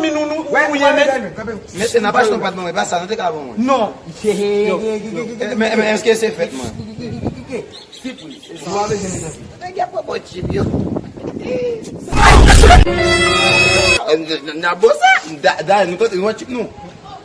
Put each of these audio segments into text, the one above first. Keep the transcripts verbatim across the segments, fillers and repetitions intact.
zanmi nou, nou, ou ye, men. Mesye, n ap achte yon pat ban mwen, pa sa, nou te ka ban mwen. Non. Yo, yo, men, men, èske se fèt mwen? Sipriz. Ou pa bezwen met anpil. Nèg y ap pran bon chip yo. N ap bon sa. Da, da, nou kontre, nou wè chip nou.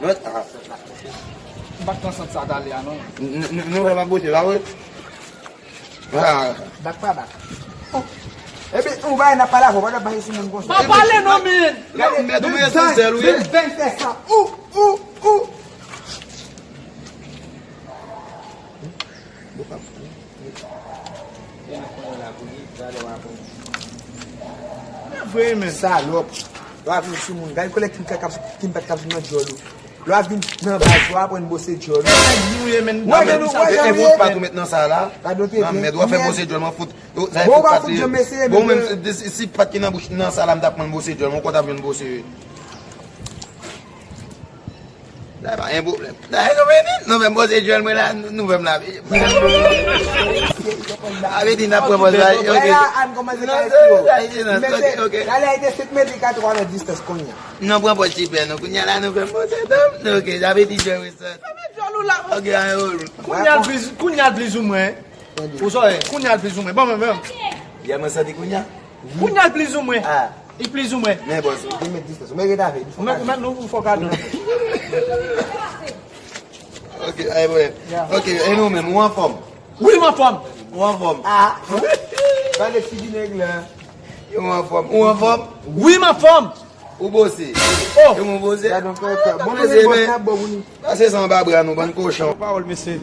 Nou wè, ah. M pa t nan sant sa talè a, non. N, n, nou wè m ap bote la, wi. Ah. Bak pa bak. Oh. Epi, ou bay n ap pale avè w, pa t ap bay sou moun konsa. Pa pale non, men. Gade, men, men, men, sa, men, men, fè sa. Ou, ou, ou. Vre, men. Salòp. Lè w ap vin sou moun, gade kolè Kim K-, Kim Pat k ap vin nan djòl ou. Lè w ap vin nan baz, w ap aprann bose djòl ou. Nèg nou ye, men. Wè, men nou, wè, jan nou ye. Fout Pat ou met nan sa la. Gade w te byen. Mèd, w ap fè bose djòl, mwen fout. Bon, w pa fout janm eseye, men. Bon, menm si, si Pat ki nan bouch, nan sa la, m t ap aprann bose djòl, mwen konn t ap jwenn bose. Sa pa gen pwoblèm. Sa nou vini, nou fè m bose djòl mwen la, nou fè m la. Sa vle di n ap pran pòz la, ok. Lè a, ann kòmanse kare ti yo. Mete, ok, ok. Talè a te sèt mèt e katreven mèt distans kounye a. Nou pran pòz ti pè nou. Kounye a la, nou fè m bose dòm. Ok, sa vle di djòl wi sa. Fèmen djòl ou la. Ok, ayo. Kounye a l plizoumwen. Ou sòrè, kounye a l plizoumwen. Bon, bon, bon. Yè mwen santi kounye a. Kounye a l plizoumwen. Ah. Li plizoumwen. Men bòs, ou te met distans. Ou mèt ret avè li. Ou mèt, ou mèt nou fò kado. Ok, ay, bon. Ok, e nou menm, ou anfòm? Wi, m anfòm. Ou anfòm? Ah. Gade figi nèg la. Ou anfòm? Ou anfòm? Wi, m anfòm. Ou bose? Oh. E mwen bose? Gade yon kòkòt. Bon, men bòs la bon pou nou. Pase san ba bra nou, bann kochon. Pawòl, mesye.